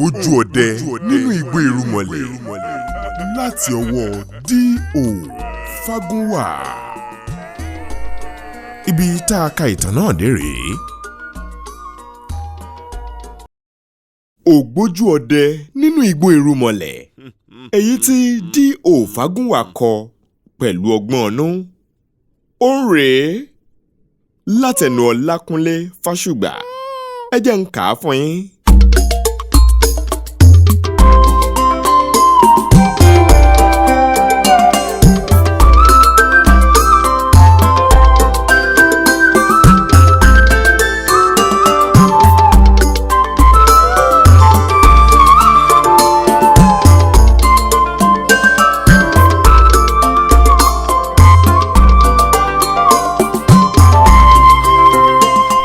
Ògbójú ọdẹ nínú igbó irúnmọlẹ̀ láti ọwọ́ D.O. Fágúnwà. Ibi tá a ka ìtàn náà dé rèé. Ògbójú ọdẹ nínú igbó irúnmọlẹ̀ èyí tí D.O. Fágúnwà kọ pẹ̀lú ọgbọ́n ọnú. Ó ń rèé látẹnu Ọlákúnlé Fásùgbà. Ẹ jẹ́ n kà á fún yín.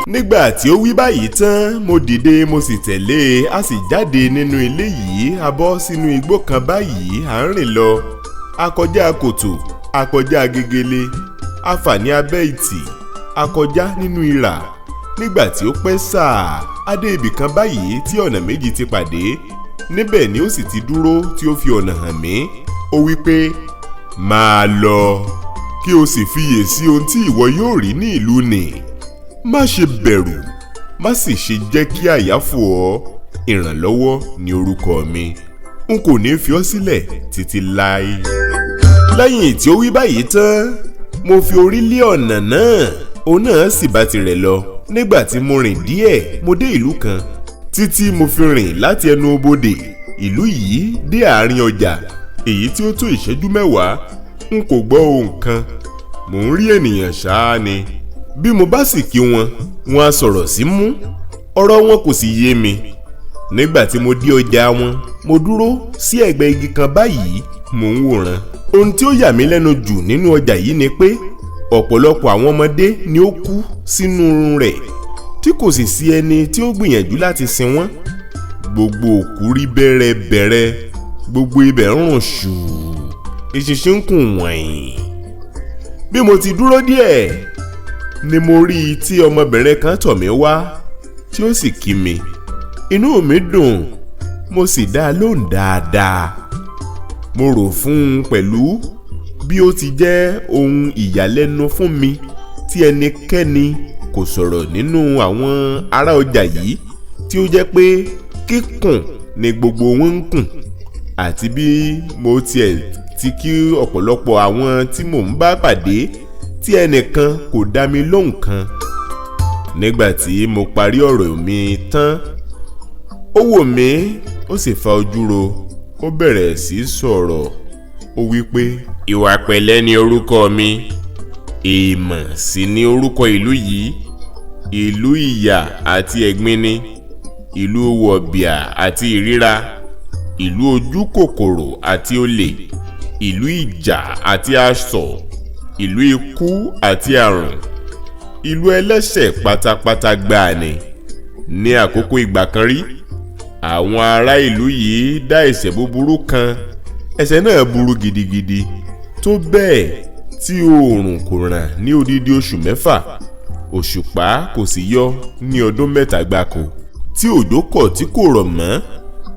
Nígbà tí ó wí báyìí tán, mo dìde, mo sì tẹ̀lé e, a sì jáde nínú ilé yìí, a bọ́ sínú igbó kan báyìí, à ń rìn lọ. A kọjá kòtò, a kọjá gegele, a fà ní abẹ́ ìtì, a kọjá nínú ìrà. Nígbà tí ó pẹ́ sáà, a dé ibì kan báyìí tí ọ̀nà méjì ti pàdé. Níbẹ̀ ni ó sì ti dúró tí ó fi ọ̀nà hàn mí. Ó wí pé, máa lọ, kí o sì fiyè sí ohun tí ìwọ yóò rí ní ìlú nì. Má ṣe bẹ̀rù, má sì ṣe jẹ́ kí àyà fò ọ́. Ìrànlọ́wọ́ ni orúkọ mi. N kò ní fi ọ́ sílẹ̀ títí láé. Lẹ́yìn tí ó wí báyìí tán, mo fi orí lé ọ̀nà náà, òun náà sì bá tirẹ̀ lọ. Nígbà tí mo rìn díẹ̀, mo dé ìlú kan. Títí mo fi rìn láti ẹnu bodè ìlú yìí dé àárín ọjà, èyí tí ó tó ìṣẹ́jú mẹ́wàá, n kò gbọ́ ohùn kan. Mò ń rí ènìyàn ṣáá ni. Bí mo bá sì kí wọn, wọn á sọ̀rọ̀ sí mú, ọ̀rọ̀ wọn kò sì yé mi. Nígbà tí mo dé ọjà wọn, mo dúró sí ẹ̀gbẹ́ igi kan báyìí, mò ń wòran. Ohun tí ó yà mí lẹ́nu jù nínú ọjà yìí ni pé ọ̀pọ̀lọpọ̀ àwọn ọmọdé ni ó kú sínú rẹ̀, tí kò sì sí ẹni tí ó gbìyànjú láti sin wọ́n. Gbogbo òkú rí bẹ́rẹ́bẹ́rẹ́, gbogbo ibẹ̀ ń rùn ṣùù, eṣinṣin ń kùn wọ̀nyí. Bí mo ti dúró díẹ̀ ni mo rí i tí ọmọbìnrin kan tọ̀ mí wá tí ó sì kí mi. Inú mi dùn, mo sì dá a lóhùn dáadáa. Mo rò fún un pẹ̀lú bí ó ti jẹ́ ohun ìyàlẹ́nu fún mi tí ẹnikẹ́ni kò sọ̀rọ̀ nínú àwọn ará ọjà yìí, tí ó jẹ́ pé kíkùn ni gbogbo wọn ń kùn, àti bí mo tiẹ̀ ti kí ọ̀pọ̀lọpọ̀ àwọn tí mò ń bá pàdé tí ẹnìkan kò dá mi lóhùn kan. Nígbà tí mo parí ọ̀rọ̀ mi tán, ó wò mí, ó sì fa ojú ro, ó bẹ̀rẹ̀ sí sọ̀rọ̀. Ó wí pé, ìwà pẹ̀lẹ́ ni orúkọ mi, èèmọ̀ sì ni orúkọ ìlú yìí. Ìlú ìyà àti ẹ̀gbin ni, ìlú wọ̀bìà àti ìríra, ìlú ojú kòkòrò àti olè, ìlú ìjà àti asọ̀, ìlú ikú àti àrùn, ìlú ẹlẹ́ṣẹ̀ pátápátá gbáà ni. Ní àkókò ìgbà kan rí, àwọn ará ìlú yìí dá ẹ̀ṣẹ̀ búburú kan. Ẹ̀ṣẹ̀ náà burú gidigidi tó bẹ́ẹ̀ tí oòrùn kò ràn ní odidi oṣù mẹ́fà, òṣùpá kò sì yọ ní ọdún mẹ́ta gbáko. Tí òjò kọ̀ tí kò rọ̀ mọ́,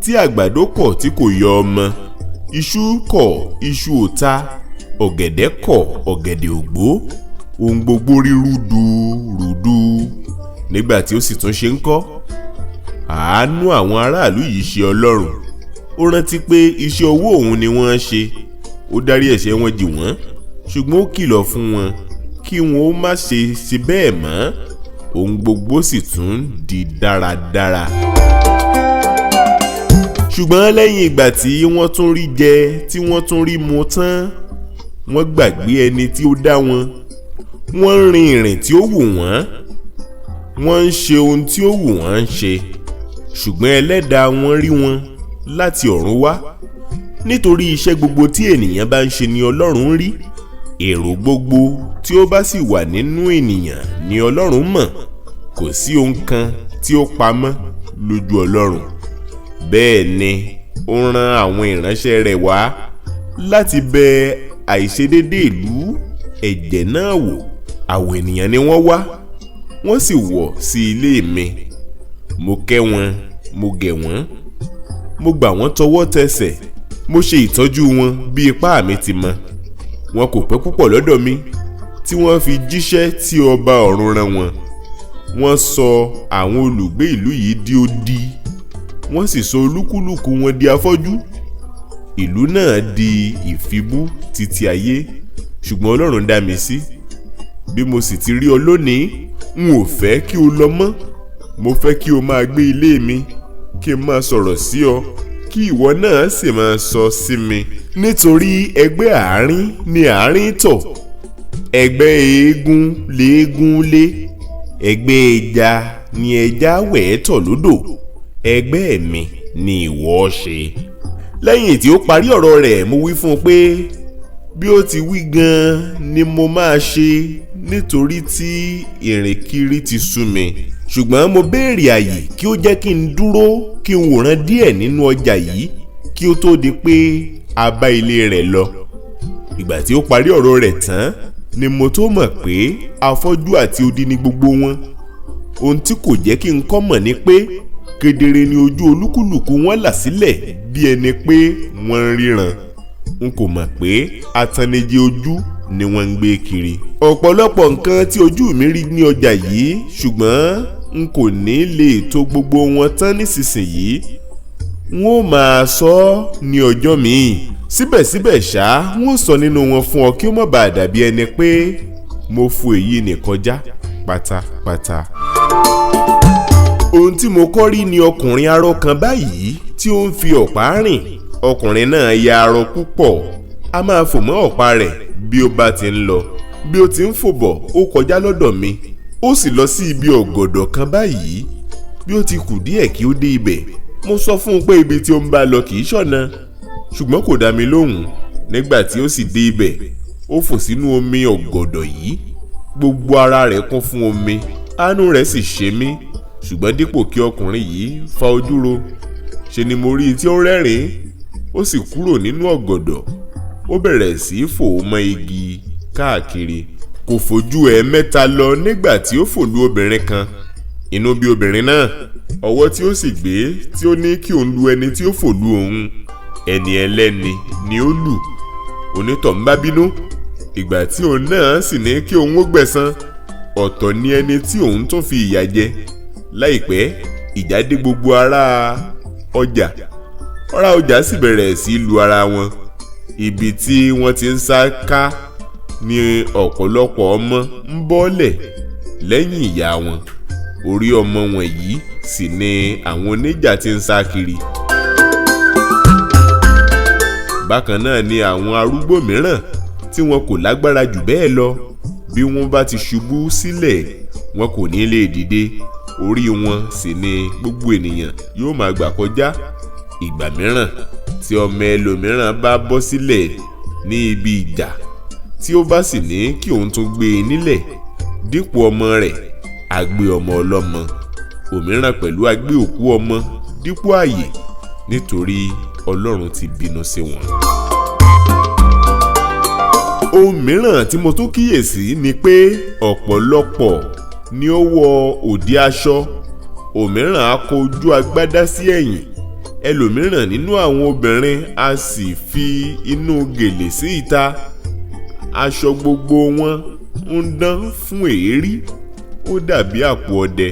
tí àgbàdo kọ̀ tí kò yọ ọmọ, iṣu kọ̀ iṣu ò ta, ọ̀gẹ̀dẹ̀ kọ̀ ọ̀gẹ̀dẹ̀ ò gbó, ohun gbogbo rí rúdu rúdu. Nígbà tí ó sì tún ṣe ń kọ́, àánú àwọn aráàlú yìí ṣe Ọlọ́run. Ó rántí pé iṣẹ́ ọwọ́ òun ni wọ́n ṣe. Ó dárí ẹ̀ṣẹ̀ wọn jì wọ́n, ṣùgbọ́n ó kìlọ̀ fún wọn kí wọn ó má ṣe ṣe bẹ́ẹ̀ mọ́. Ohun gbogbo sì tún di dáradára. Ṣùgbọ́n lẹ́yìn ìgbà tí wọ́n tún rí jẹ tí wọ́n tún rí mu tán, wọ́n gbàgbé ẹni tí ó dá wọn. Wọ́n ń rin ìrìn tí ó wù wọ́n, wọ́n ń ṣe ohun tí ó wù wọ́n ń ṣe. Ṣùgbọ́n ẹlẹ́dàá wọn rí wọn láti ọ̀run wá. Nítorí iṣẹ́ gbogbo tí ènìyàn bá ń ṣe ni Ọlọ́run ń rí. Èrò gbogbo tí ó bá sì wà nínú ènìyàn ni Ọlọ́run mọ̀. Kò sí ohun kan tí ó pamọ́ lójú Ọlọ́run. Bẹ́ẹ̀ ni ó rán àwọn ìránṣẹ́ rẹ̀ wá láti bẹ àìṣedédé ìlú ẹ̀jẹ̀ náà wò. Àwọ̀ ènìyàn ni wọ́n wá, wọ́n sì wọ̀ sí ilé mi. Mo kẹ́ wọn, mo gẹ̀ wọ́n, Mo gbà wọ́n tọwọ́ tẹsẹ̀, mo ṣe ìtọ́jú wọn bí ipá mi ti mọ. Wọn kò pẹ́ púpọ̀ lọ́dọ̀ mi tí wọ́n fi jíṣẹ́ tí ọba ọ̀run rán wọn. Wọ́n sọ àwọn olùgbé ìlú yìí di odi, wọ́n sì sọ olúkúlùkù wọn di afọ́jú. Ìlú náà di ìfibú títí ayé, ṣùgbọ́n Ọlọ́run dá mi sí. Bí mo sì ti rí ọ lónìí, n ò fẹ́ kí o lọ mọ́. Mo fẹ́ kí o máa gbé ilé mi, kí n máa sọ̀rọ̀ sí ọ, kí ìwọ náà sì máa sọ sí mi. Nítorí ẹgbẹ́ àárín ni àárín tọ̀, ẹgbẹ́ eégún léégún lé, ẹgbẹ́ ẹja ni ẹja wẹ̀ẹ́ tọ̀ lódò, ẹgbẹ́ mi ni ìwọ ṣe. Lẹ́yìn tí ó parí ọ̀rọ̀ rẹ̀, mo wí fún un pé bí ó ti wí gan-an ni mo máa ṣe, nítorí tí ìrìnkiri ti sú mi. Ṣùgbọ́n mo béèrè àyè kí ó jẹ́ kí n dúró kí n wòran díẹ̀ nínú ọjà yìí kí ó tó di pé a bá ilé rẹ̀ lọ. Ìgbà tí ó parí ọ̀rọ̀ rẹ̀ tán ni mo tó mọ̀ pé afọ́jú àti odi ni gbogbo wọn. Ohun tí kò jẹ́ kí n kọ́ mọ̀ ni pé kedere ni ojú olúkúlùkù wọn là sílẹ̀ bí ẹni pé wọ́n ń ríran. N kò mọ̀ pé atannijẹ ojú ni wọ́n ń gbé kiri. Ọ̀pọ̀lọpọ̀ nǹkan tí ojú mi rí ní ọjà yìí, ṣùgbọ́n n kò ní lè tó gbogbo wọn tán nísinsìnyí. N ó máa sọ ọ́ ní ọjọ́ míì. Síbẹ̀síbẹ̀ ṣá, n ó sọ nínú wọn fún ọ kí ó má bàa dàbí ẹni pé mo fo èyí nìkọjá pátápátá. Ohun tí mo kọ́ rí ni ọkùnrin arọ kan báyìí tí ó ń fi ọ̀pá rìn. Ọkùnrin náà ya arọ púpọ̀, a máa fò mọ́ ọ̀pá rẹ̀ bí ó bá ti ń lọ. Bí ó ti ń fò bọ̀, ó kọjá lọ́dọ̀ mi, ó sì lọ sí ibi ọ̀gọ̀dọ̀ kan báyìí. Bí ó ti kù díẹ̀ kí ó dé ibẹ̀, mo sọ fún un pé ibi tí ó ń bá lọ kì í ṣọ̀nà, ṣùgbọ́n kò dá mi lóhùn. Nígbà tí ó sì dé ibẹ̀, ó fò sínú omi ọ̀gọ̀dọ̀ yìí. Gbogbo ara rẹ̀ kún fún omi, àánú rẹ̀ sì ṣe mí. Ṣùgbọ́n dípò kí ọkùnrin yìí fa ojú ro, ṣe ni mo rí i tí ó ń rẹ́rìn-ín. Ó sì kúrò nínú ọ̀gọ̀dọ̀, ó bẹ̀rẹ̀ sí í fò mọ́ igi káàkiri. Kò fojú ẹ̀ẹ̀mẹ́ta lọ nígbà tí ó fò lu obìnrin kan. Inú bí obìnrin náà, ọwọ́ tí ó sì gbé tí ó ní kí òun lu ẹni tí ó fò lu òun, ẹni ẹlẹ́ni ni ó lù. Onítọ̀hún bá bínú. Ìgbà tí òun náà sì ní kí òun ó gbẹ̀san, ọ̀tọ̀ ni ẹni tí òun tún fi ìyà jẹ. Láìpẹ́, ìjà dé gbogbo ará ọjà. Ará ọjà sì bẹ̀rẹ̀ sí lu ara wọn. Ibi tí wọ́n ti ń sá ká ni ọ̀pọ̀lọpọ̀ ọmọ ń bọ́lẹ̀ lẹ́yìn ìyá wọn. Orí ọmọ wọn yìí sì ni àwọn oníjà ti ń sá kiri. Bákan náà ni àwọn arúgbó mìíràn tí wọn kò lágbára jù bẹ́ẹ̀ lọ, bí wọ́n bá ti ṣubú sílẹ̀, wọn kò ní lè dìde. Orí wọn sì ni gbogbo ènìyàn yóò máa gbà kọjá. Ìgbà mìíràn tí ọmọ ẹlòmíràn bá bọ́ sílẹ̀ ní ibi ìjà, tí ó bá sì ní kí òun tún gbé e nílẹ̀ dípò ọmọ rẹ̀, á gbé ọmọ ọlọ́mọ. Òmíràn pẹ̀lú á gbé òkú ọmọ dípò ààyè, nítorí Ọlọ́run ti bínú sí wọn. Ohun mìíràn tí mo tún kíyèsí ni pé ọ̀pọ̀lọpọ̀ ni ó wọ òdì aṣọ. Òmíràn á kó ojú agbádá sí ẹ̀yìn. Ẹlòmíràn nínú àwọn obìnrin á sì fi inú gèlè sí ìta. Aṣọ gbogbo wọn ń dán fún èérí, ó dàbí àpò ọdẹ.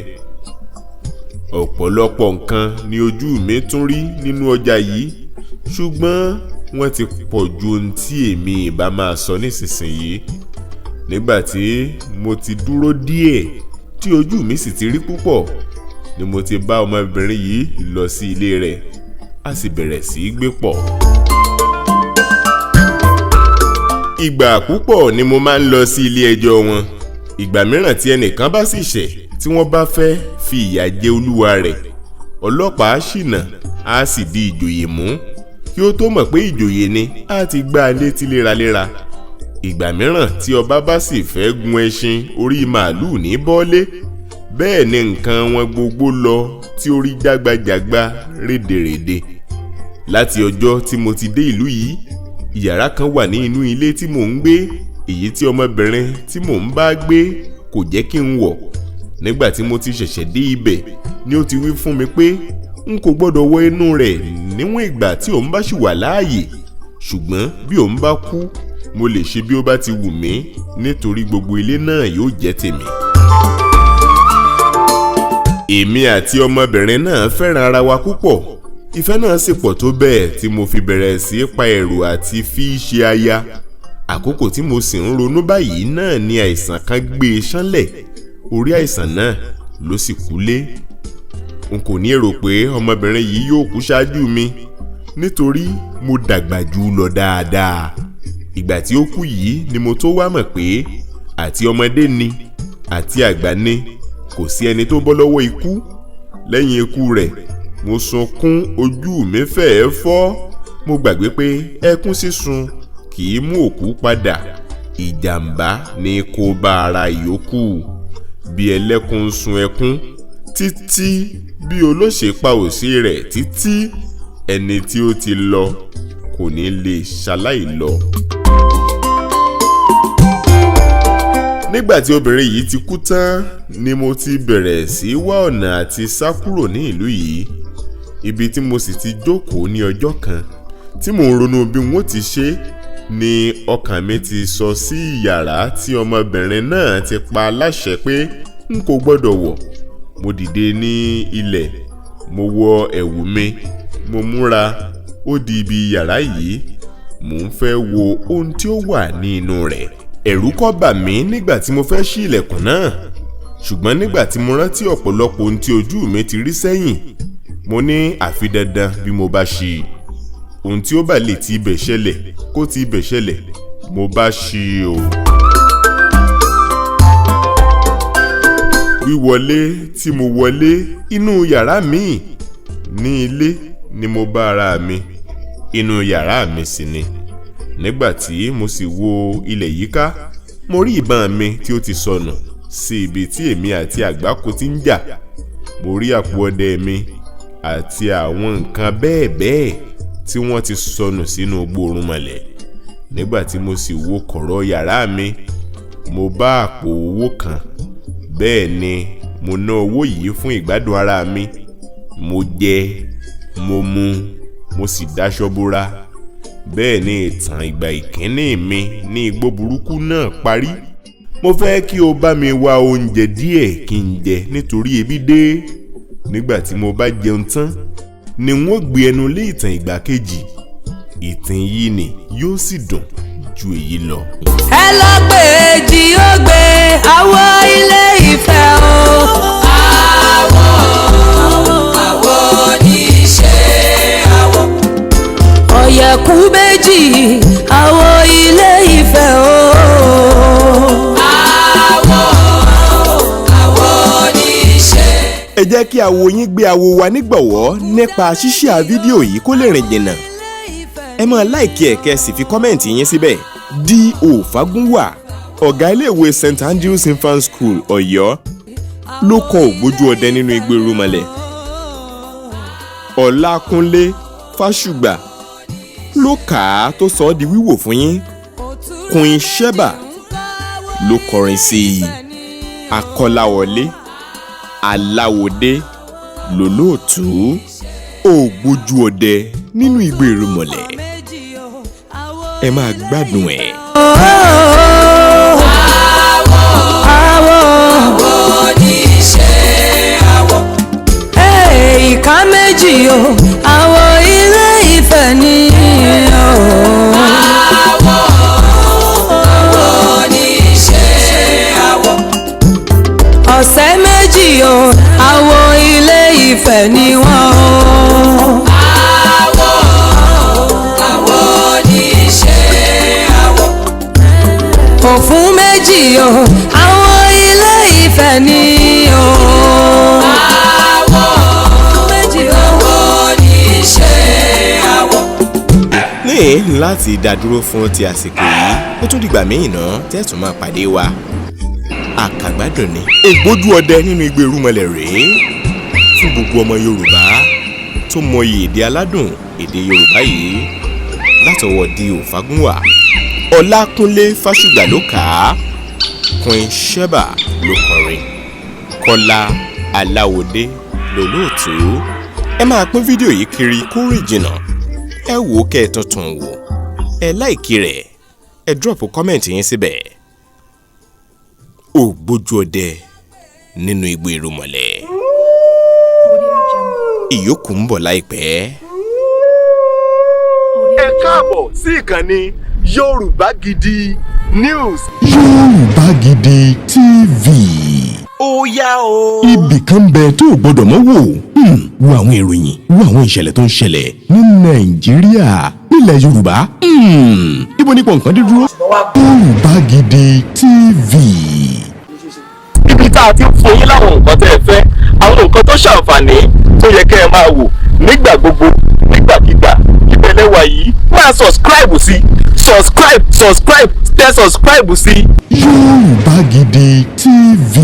Ọ̀pọ̀lọpọ̀ nǹkan ni ojú mi tún rí nínú ọjà yìí, ṣùgbọ́n wọ́n ti pọ̀ ju ohun tí èmi ìbá máa sọ nísinsìnyí. Nígbà tí mo ti dúró díẹ̀ tí ojú mi sì ti rí púpọ̀, ni mo ti bá ọmọbìnrin yìí lọ sí ilé rẹ̀, a sì bẹ̀rẹ̀ sí í gbé pọ̀. Ìgbà púpọ̀ ni mo máa ń lọ sí ilé ẹjọ́ wọn. Ìgbà mìíràn tí ẹnìkan bá sì ṣẹ̀ tí wọ́n bá fẹ́ fi ìyà jẹ olúwa rẹ̀, ọlọ́pàá ṣìnà á sì di ìjòyè mú. Kí ó tó mọ̀ pé ìjòyè ni, á ti gbá a létí léraléra. Ìgbà mìíràn tí ọba bá sì fẹ́ gun ẹṣin orí màálùú ní bọ́lé, bẹ́ẹ̀ ni nǹkan wọn gbogbo lọ tí ó rí jágbajàgba rédèrèdè. Láti ọjọ́ tí mo ti dé ìlú yìí, ìyàrá kan wà ní inú ilé tí mò ń gbé, èyí tí ọmọbìnrin tí mò ń bá gbé kò jẹ́ kí n wọ̀. Nígbà tí mo ti ṣẹ̀ṣẹ̀ dé ibẹ̀ ni ó ti wí fún mi pé n kò gbọ́dọ̀ wọ inú rẹ̀ Níwọ̀n ìgbà tí òun bá ṣì wà láàyè, ṣùgbọ́n bí òun bá kú, mo lè ṣe bí ó bá ti wù mí, nítorí gbogbo ilé náà yóò jẹ́ tèmi. Èmi àti ọmọbìnrin náà fẹ́ràn ara wa púpọ̀. Ìfẹ́ náà sì pọ̀ tó bẹ́ẹ̀ tí mo fi bẹ̀rẹ̀ sí í pa èrò àti fi í ṣe aya. Àkókò tí mo sì ń ronú báyìí náà ni àìsàn kan gbé e ṣánlẹ̀. Orí àìsàn náà ló sì kú lé. N kò ní èrò pé ọmọbìnrin yìí yóò kú ṣáájú mi, nítorí mo dàgbà jù ú lọ dáadáa. Ìgbà tí ó kú yìí ni mo tó wá mọ̀ pé àti ọmọdé ni àti àgbà ni, kò sí ẹni tó bọ́ lọ́wọ́ ikú. Lẹ́yìn ikú rẹ̀, mo sunkún, ojú mi fẹ́ẹ́ fọ́. Mo gbàgbé pé ẹkún sísun kì í mú òkú padà, ìjàmbá ni kó bá ara ìyókù. Bí ẹlẹ́kún ń sun ẹkún títí, bí olóṣè pa òsì rẹ̀ títí, ẹni tí ó ti lọ kò ní lè ṣaláì lọ. Nígbà tí obìnrin yìí ti kú tán ni mo ti bẹ̀rẹ̀ sí wá ọ̀nà àti sá kúrò ní ìlú yìí. Ibi tí mo sì ti jókòó ní ọjọ́ kan tí mò ń ronú bí n ó ti ṣe ni ọkàn mi ti sọ sí yàrá tí ọmọbìnrin náà ti pa láṣẹ pé n kò gbọ́dọ̀ wọ̀. Mo dìde ní ilẹ̀, mo wọ ẹ̀wù mi, mo múra, ó di ibi yàrá yìí. Mò ń fẹ́ wo ohun tí ó wà ní inú rẹ̀. Ẹ̀rù kọ́ bà mí nígbà tí mo fẹ́ ṣí ilẹ̀kùn náà, ṣùgbọ́n nígbà tí mo rántí ọ̀pọ̀lọpọ̀ ohun tí ojú mi ti rí sẹ́yìn, mo ní àfi dandan bí mo bá ṣí i. Ohun tí ó bá lè ti ibẹ̀ ṣẹlẹ̀ kó ti ibẹ̀ ṣẹlẹ̀, mo bá ṣí i o. Wíwọlé tí mo wọlé inú yàrá mi ní ilé ni mo bá ara mi. Inú yàrá mi sì ni. Nígbà tí mo sì wo ilẹ̀ yíká, mo rí ìbọn mi tí ó ti sọnù sí ibi tí èmi àti àgbákò ti ń jà. Mo rí àpò ọdẹ mi àti àwọn nǹkan bẹ́ẹ̀ bẹ́ẹ̀ tí wọ́n ti sọnù sínú gbòòrùnmọ̀lẹ̀. Nígbà tí mo sì wo kọ̀rọ̀ yàrá mi, mo bá àpò owó kan. Bẹ́ẹ̀ ni mo ná owó yìí fún ìgbádùn ara mi. Mo jẹ, mo mu, mo sì dáṣọ bora. Bẹ́ẹ̀ ni ìtàn ìgbà ìkíní mi ní igbó burúkú náà parí. Mo fẹ́ kí o bá mi wá oúnjẹ díẹ̀ kí n jẹ nítorí ebi dé. Nígbà tí mo bá jẹun tán ni n ó gbé ẹnu lé ìtàn ìgbà kejì. Ìtàn yìí ni yóò sì dùn ju èyí lọ. Ẹ lọ gbé èjì ó gbé àwọ̀ Ilé Ifẹ̀ o. Àwọ̀ àwọ̀ níṣẹ́ àwọ̀. Ọ̀yẹ̀kú méjì àwọ̀ Ilé Ifẹ̀ o. Àwọ̀ àwọ̀ níṣẹ́. Ẹ jẹ́ kí àwo yín gbé àwo wa nígbọ̀wọ́ nípa ṣíṣíà fídíò yìí kó lè rìn jìnnà. Ẹ máa láìkí ẹ̀ kẹ́ sì fi kọ́mẹ̀ǹtì yín síbẹ̀. D.O. Fágúnwà, ọ̀gá iléèwé St Andrews Infant School, Ọ̀yọ́, ló kọ Ògbójú Ọdẹ nínú Igbó Irúnmọlẹ̀. Ọlákúnlé Fásùgbà ló kà á tó sọ ọ́ di wíwò fún yín. Queen Sheba ló kọrin sí i. Akọ́láwọlé Aláwọdé lólóòtú. Ògbójú Ọdẹ nínú Igbó Irúnmọlẹ̀, ẹ máa gbádùn ẹ̀. Àwọ̀ Àwọ̀ níṣẹ́ àwọ̀. ìka méjì o, àwọ̀ Ilé Ifẹ̀ ni o. Àwọ̀ àwọ̀ níṣẹ́ àwọ̀. Ọ̀sẹ̀ méjì o, àwọ̀ Ilé Ifẹ̀ ni wọ́n o. Àwọ̀ àwọ̀ níṣẹ́ àwọ̀. Òfún méjì o, àwọ̀ Ilé Ifẹ̀ ni o. Àwọ̀ Méjì o. àwọ̀ níṣẹ́ àwọ̀. Ní láti dádúró fún ti àsìkò yìí, ó tún dìgbà míì náà tẹ́tùn máa pàdé wa. Àkàgbádùn ni Ògbójú Ọdẹ nínú Igbó Irúnmọlẹ̀ rèé fún gbogbo ọmọ Yorùbá tó mọyì èdè aládùn èdè Yorùbá yìí látọwọ́ D.O. Fágúnwà. Ọlákúnlé Fásùgbà ló kà á, Queen Sheba ló kọrin, Kọ́lá Aláwọdé lólóòtú. Ẹ máa pín fídíò yìí kiri kó rìn jìnnà. Ẹ wò ó kẹ́ ẹ tuntun wò, ẹ like rẹ̀, ẹ drop comment yín síbẹ̀. Ògbójú ọdẹ nínú igbó irúnmọlẹ̀, ìyókù ń bọ̀ láìpẹ́. Ẹ káàbọ̀ sí ìkànnì Yorùbá Gidi News. Yorùbá Gidi TV. Ó yá o. Ibì kan bẹ tó o gbọdọ̀ mọ́ wò. Wo àwọn ìròyìn, wo àwọn ìṣẹ̀lẹ̀ tó ń ṣẹlẹ̀ ní Nàìjíríà, nílẹ̀ Yorùbá. Ibo nípò nǹkan dé dúró. Yorùbá Gidi TV. Ibi tá a ti ń fún yín láwọn nǹkan tẹ́ ẹ fẹ́, àwọn nǹkan tó ṣàǹfààní tó yẹ kẹ́ ẹ máa wò nígbà gbogbo, nígbàkigbà, ìbẹ̀lẹ̀ wà yìí. Máa subscribe sí, subscribe, subscribe, tẹ subscribe sí. Yorùbá Gidi TV.